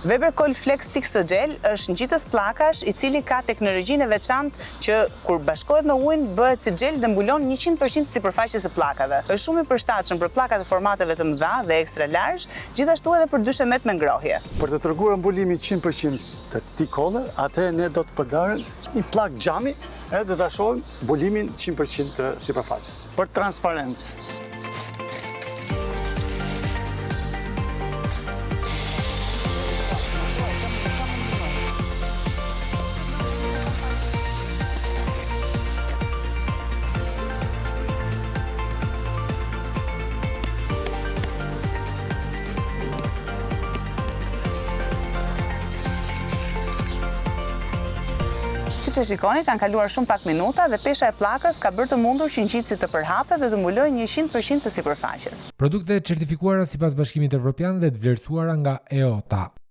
Weberkol Flex Tixogel është ngjitës pllakash i cili ka teknologjinë e veçantë që kur bashkohet me ujin bëhet si xhel dhe mbulon 100% të sipërfaqes së pllakave. Është shumë i përshtatshëm për pllaka të formateve të mëdha dhe extra large, gjithashtu edhe për dyshemet me ngrohje. Për të treguar mbulimin 100% të këtij kolle, atëherë ne do të përdorim një pllakë xhami edhe do ta shohim mbulimin 100% të sipërfaqes. Për transparencë. Siç e shikoni, kanë kaluar shumë pak minuta dhe pesha e pllakës ka bërë të mundur që ngjitësi të përhapet dhe të mbulojë 100% të sipërfaqes. Produkte të certifikuara sipas Bashkimit Evropian dhe të vlerësuara nga EOTA.